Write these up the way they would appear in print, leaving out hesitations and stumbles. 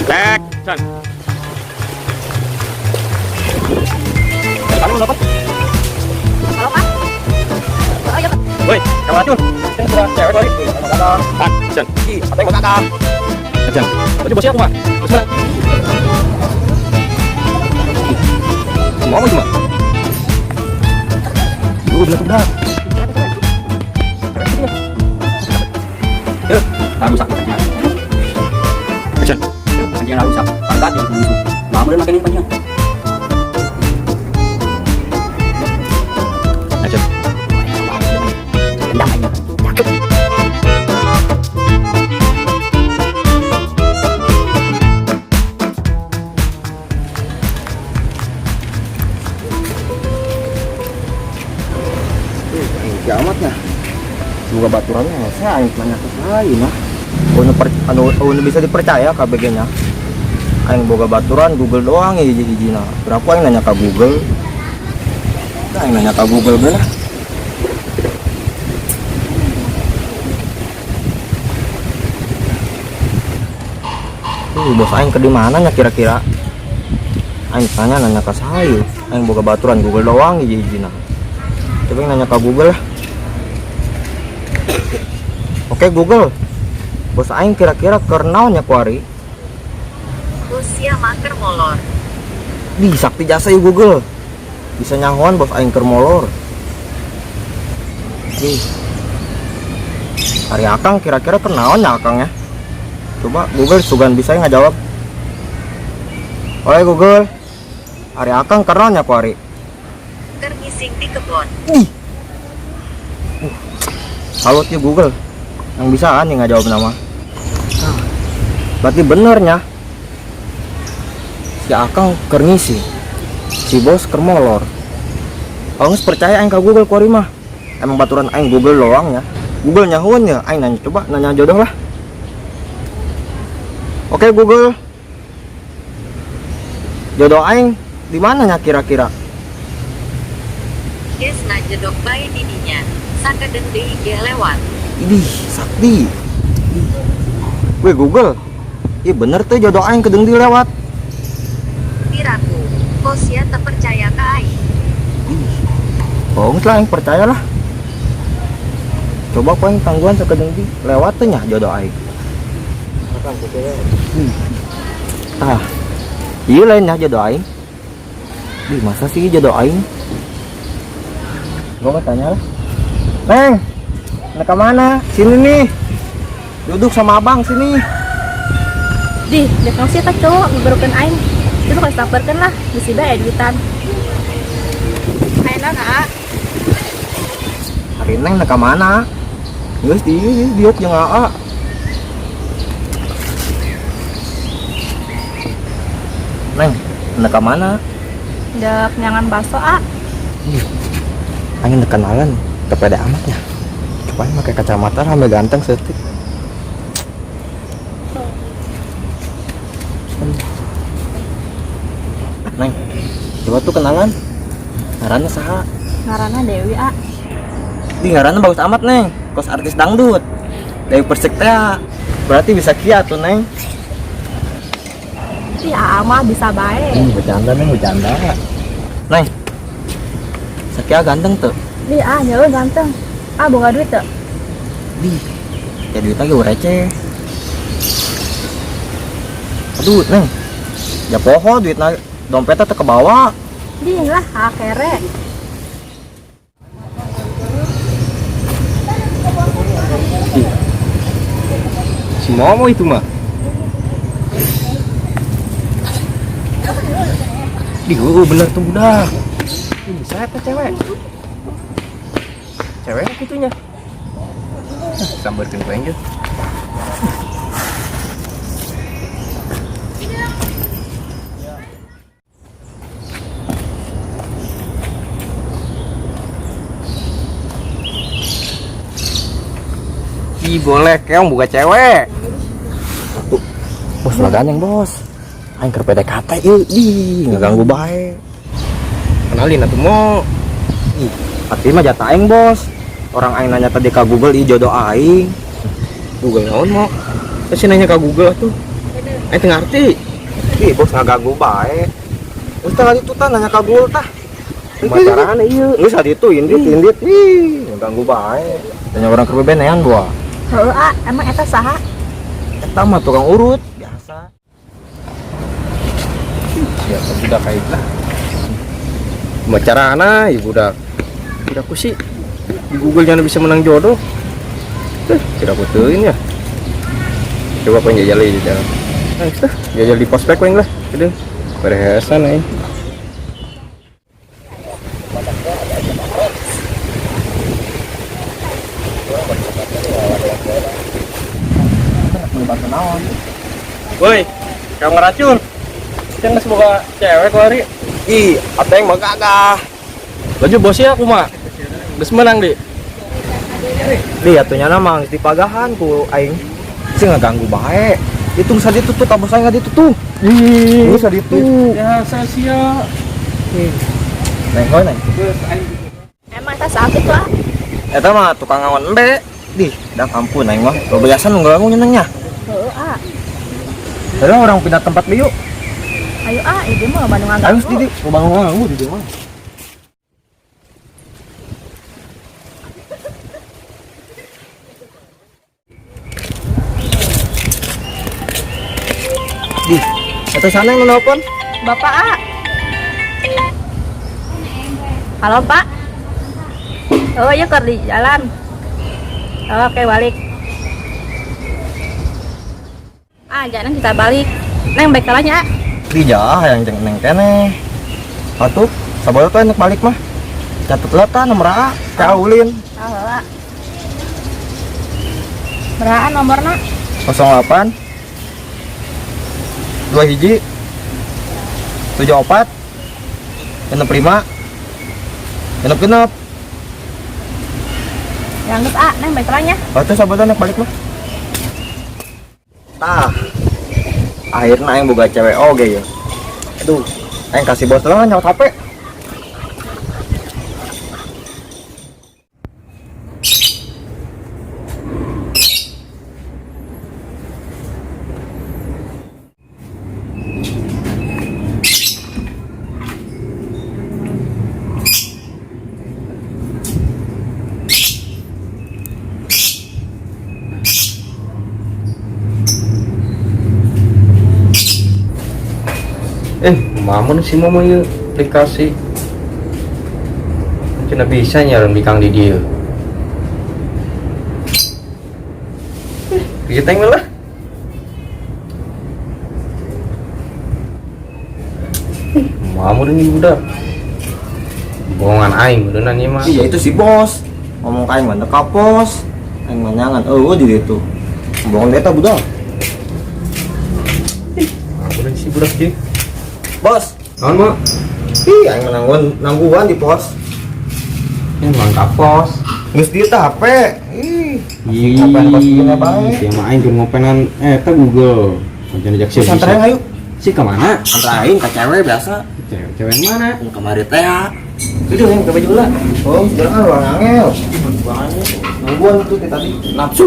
Action. Kamu dapat? Halo, Pak. Oh, iya, Pak. Woi, kamu racun. Cewek kali. Action. Ih, apa yang kakak? Action. Baju bosnya aku mah. Bos mana? Semua mau cuma. Lu bener tuh dah. Ya, tak rusak. Action. Pancingan rusak. Pangkat yang musuh. Lama dan makan pancingan. Action. Dendam aja. Cakep. Kiamatnya juga baturannya saya aing nanya ke saya nah. Anu, anu, anu bisa dipercaya KBG nya. Aing boga baturan Google doang ya hiji-hiji nah. Berapa aing nanya ke Google? Nah, aing nanya ke Google be lah. Bos aing ke di mana nya kira-kira? Aing tanya nanya ke saya. Aing boga baturan Google doang hiji-hiji nah. Coba aing nanya ke Google lah. Oke Google, bos aing kira-kira keur naon nya kuari? Usia maker molor. Di sakti jasa ya Google. Bisa nyahoan bos aing keur molor. Ih. Ari akang kira-kira keur naon nya akang ya? Coba Google sugan bisa ngajawab. Oke Google. Ari akang keur naon nya kuari? Keur ngising di kebon. Ih. Salut ya Google. Yang bisa kan yang ngajawab nama. Ah, berarti benernya. Si akang keur ngising. Si bos keur molor. Kalau nggak percaya aing ka Google kuari mah. Emang baturan aing Google doang ya. Google nyahuan ya, aing nanya coba nanya jodoh lah. Oke Google. Jodoh aing di mana nya kira-kira? Geus ngajedog bae didinya. Sakedeung deui ge lewat. Idih, sakti. Weh Google. Ih bener tuh jodoh aing kedeung di lewat. Piraku. Kos sia teu percaya ka aing. Ih. Bohong lah aing percaya lah. Coba ku aing tangguhan sakedeung di lewat tuh nya jodoh aing. Ah. Iya lain nya jodoh aing. Ih, masa sih jodoh aing? Gua mau tanya lah. Neng, nek ke mana? Sini nih. Duduk sama abang sini. Di, dek sih eta cowok ngeberukeun aing. Itu kalau samperkeun lah, bisi bae duitan. Ayo naon, A? Ari Neng nek ke mana? Geus di diuk jeung AA. Neng, nek ke mana? Dek nyangan bakso, A. Ih, aing dek kenalan, teu pede amat ya. Coba aing make kacamata rame ganteng setik. Neng, coba tuh kenalan. Ngaranna saha? Ngaranna Dewi, A. Di ngaranna bagus amat, Neng. Kos artis dangdut. Dewi Persik teh. Berarti bisa kia tuh, Neng. Ih, A mah bisa bae. Bercanda, Neng, bercanda. Neng. Sakia ganteng tuh. Di, ah, nyawa ganteng. Ah, boga duit tuh. Di, ya duit lagi receh. Aduh, Neng. Ya poho duit na dompetnya teu kebawa. Di lah, ah, kere. Ih. Si Momo itu mah. Di, oh, bener tuh budak. Ini saya apa cewek? Cewek gitunya. Sambarkeun ku aing. Ih, boleh keong buka cewek. Tuh, bos lah gandeng bos. Aing keur PDKT ieu, ih, ngeganggu bae. Kenalin atuh mo. Ih, tapi mah jatah aing bos. Orang aing nanya tadi ke Google, ih jodoh aing. Google naon mo? Terus nanya ke Google tuh. Aing teu ngarti. Ih, bos ngaganggu bae. Geus tah itu tah nanya ka Google tah. Macarana ieu. Geus itu indit indit. Ih, ngaganggu bae. Tanya orang keur bebenean gua. Heuh ah, emang eta saha? Eta mah tukang urut biasa. Ya, budak aing lah. Macarana ieu budak. Budakku sih di Google jangan bisa menang jodoh. Tidak aku teuing ya. Coba pengen jajal di jalan. Nah, tah, jajal di pospek paling lah. Gede. Beresan aing. Woi, kamu racun. Kan geus boga cewek lari. Ih, ateng mah gagah. Baju bosnya aku mah. Geus menang di. Di atuh nya mah geus dipagahan ku aing. Sih ngaganggu bae. Itu geus ditutup ka bos aing ditutup. Ih, Geus ditutup. biasa sia. Neng heuh neng. Emang eta saha kitu ah? Eta mah tukang ngawan embe. Dih, dah ampun aing mah. Kebiasaan ngganggu nyenengnya. Heuh ah. Padahal orang pindah tempat liu. Ayo ah, ieu mah Bandung Ayo ngaganggu. Didi, mau bangun nganggu di mah. Di, atau sana yang nelpon? Bapak ah. Halo Pak. Oh iya keur di jalan. Oke balik. Ah jangan kita balik. Neng baik kalanya ah. Di jah yang jeng neng kene. Atuh, sabar tuh enak balik mah. Catet lah tah nomor A, kaulin. Ah, heula. Berapaan nomorna? 08 2 hiji 74 65 66. Yang geus ah, neng baik kalanya. Atuh sabar tuh enak balik mah. Tah. Akhirnya aing boga cewek oge ya. Aduh, aing kasih bos lah nyaut HP. Mamun si Momo ieu aplikasi. Cenah bisa nyaran bikang di dieu. Kita yang lah. Mamun ini budak. Bohongan aing beuneunan ieu mah. Iya itu si bos. Ngomong ka aing mah ka pos. Aing mah nyangan eueuh di ditu. Bohong eta budak. Mamun si budak ieu. Bos. Naon mah? Ih, aing mah nangguan nangguan di pos. Emang ka pos. Geus dieu tah HP. Ih, Ih, ngapain pos gini bae. Sia mah aing keur ngopenan eta Google. Mancana jak sia. Terus antar aing ayo. Si ka mana? Antar aing ka cewek biasa. Cewek, cewek mana? Nu kamari teh ya. Itu yang ke baju lah. Oh, jangan orang angel. Nungguan tuh tadi nafsu.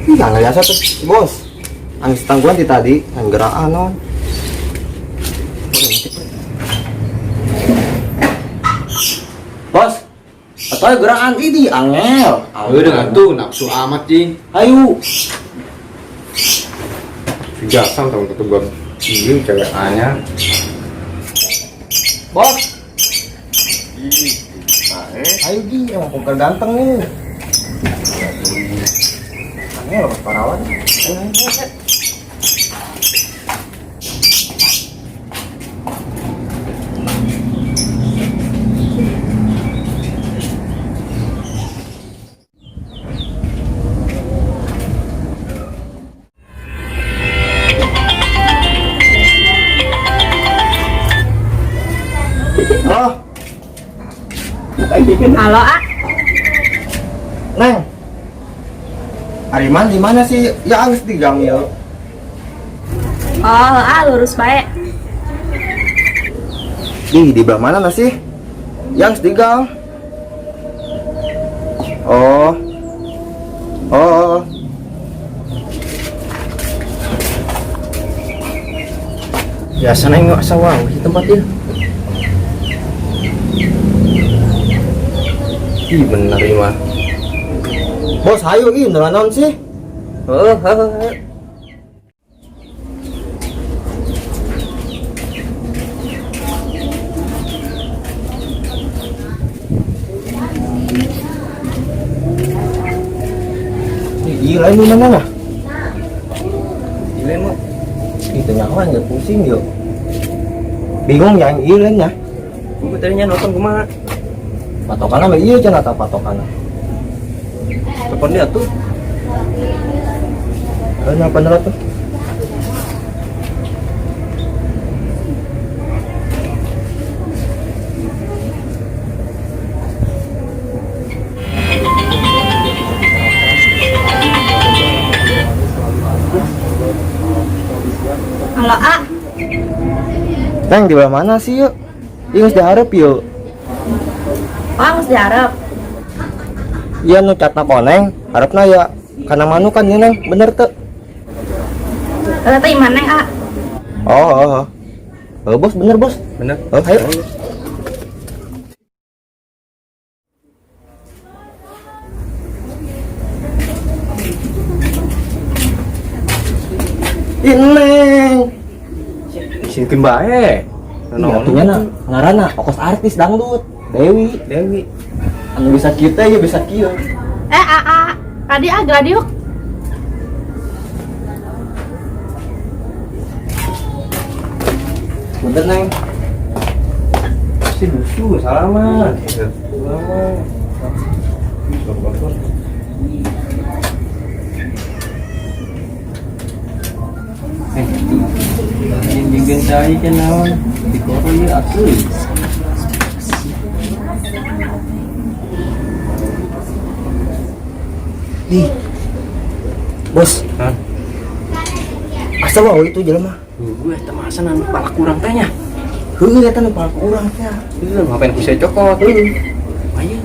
Ih, nggak biasa tuh, bos. Angis tangguhan di tadi, anggeraan non. Bos, atau gerakan ini angel. Udah tuh nafsu amat jing. Ayo. Biasa tahun ketemu gua. Ini cewek anyar. Bos. Ayo Gi, emang pungker ganteng nih. Angel bos parawan. Ayo, ayo, ayo. Oh, Halo ah. Neng. Ariman di mana sih? Ya angis di gang ya. Oh, ah lurus bae. Di belah mana sih? Yang di gang. Oh. Oh, oh, oh. Biasa nengok asa wow di tempat ieu. Ih, bener ieu mah. Bos, hayu ih, naon sih? Heeh, heeh, heeh. Ih, lain di mana lah? Ih, lain mah. Ih, tanya nggak pusing yuk. Bingung yang iya lain ya. Gua tadinya nonton kumaha? Patokan apa iya cenah tah patokan. Telepon dia tuh. Eh, apa nala tuh? Halo, A. Neng di belah mana sih yuk? Ih, geus dihareup yuk. Oh, geus dihareup. Iya nu catna koneng, harapna ya kana manukan ya neng, bener tuh. Ternyata imah neng, A. Oh, oh, oh. Oh, bos, bener bos. Bener. Oh, ayo. Ih, neng. Singkin bae. Iya, atunya na, ngaranna okos artis dangdut, Dewi. Dewi. Anu bisa kita ya bisa kieu. Eh, A, A. Tadi A, gradiuk. Bener neng. Pasti dusu salaman. Salaman. Eh, jeung cai kan naon? Di koro ieu atuh. Ih. Bos, Hah? asa wow itu jelema. Gue eta mah asa anu palak kurang teh nya. Heuh eta nu palak urang teh. Heuh, ngapain ku saya cokot? Heuh. Ayo.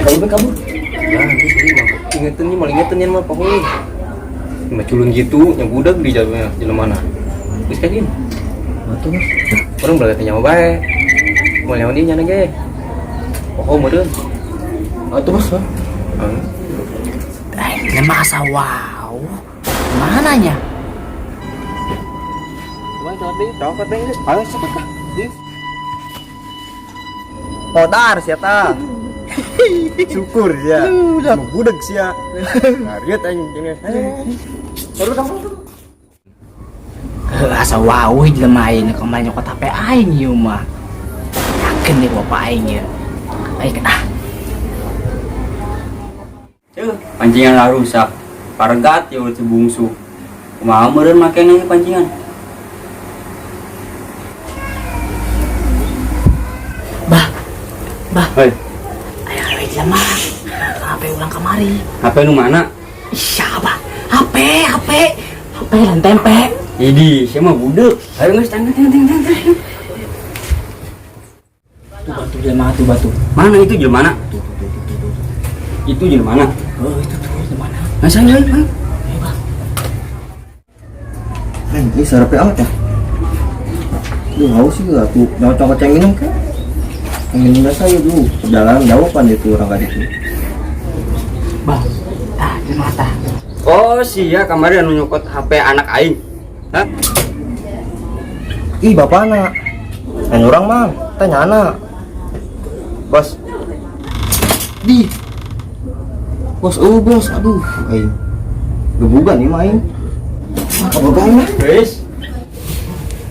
Kabur kabur. Ya, gitu mah. Ingetin nih, mal ingetin nya mah pokoknya. Mah culun gitu, yang budak di jalan jelema mana. Geus ka dieu. Atuh, Bos. Urang berarti nyawa bae. Mau nyawa dia nyana ge. Pokok meureun. Atuh, Bos. Heeh. Eh, lemah asa wow. Mananya? Cuman cokot deui, cokot deui geus. Ayo cepet lah. Modar sia ta. Syukur ya. Nu budeg sia. Ngariet aing ini. Baru dong. Heuh, asa wow jelema aing kemarin nyokot HP aing ieu mah. Yakin nih bapak aing ya. Ayo kena. Ceuh, pancingan lah rusak. Pargat ya si bungsu. Kumaha meureun makena ieu pancingan? Bah. Bah. Hei, Ayo ayo jelema. HP ulang kemari. HP nu mana? Ih, siapa? HP, HP. HP lan tempe. Idi, sia mah budek. Ayo geus tang tang tang tang. tang. Tuh batu jelema tuh batu. Mana itu jelema mana? Tuh tuh tuh tuh tuh. Itu jelema mana? Oh, itu tuh jelema mana? Nah, saya ayo, ayo. Ayo, Bah. Neng, ini sarapnya amat ya? Duh, haus sih atuh. Nyawa cokot yang minum kan? Yang minum biasa ya dulu. Perjalanan jauh pan itu orang kali itu. Bah. Tah, jelema tah. Oh, sia kamari anu nyokot HP anak aing. Hah? Ih, bapak anak. Yang orang mah, tanya anak. Bos. Di. Bos, oh bos, aduh, aing. Gebugan nih main. Apa aing lah? Wis.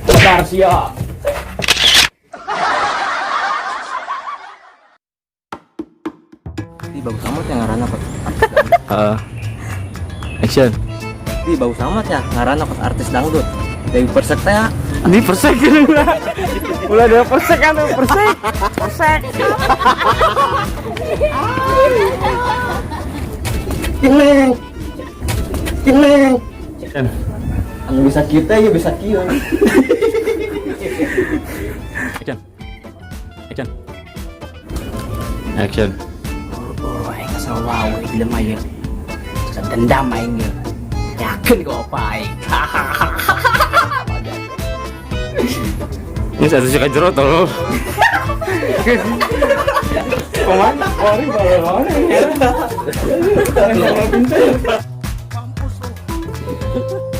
Bentar sia. Ih, bagus amat ya ngaranna kok. Heeh. Action. Ih, bagus amat ya ngaranna kok artis dangdut. Dewi Persek teh ya. Ini persek. Ulah ada persek kan persek. Persek. Neng. Neng. Anu bisa kita ya bisa kieu. Action. Action. Action. Oh, aing Asa wow jelema ieu. Asa dendam aing ieu. Yakin ka bapak aing. Ini satu suka jero tolong. Kemana? Ori bawa mana? Mampus lu.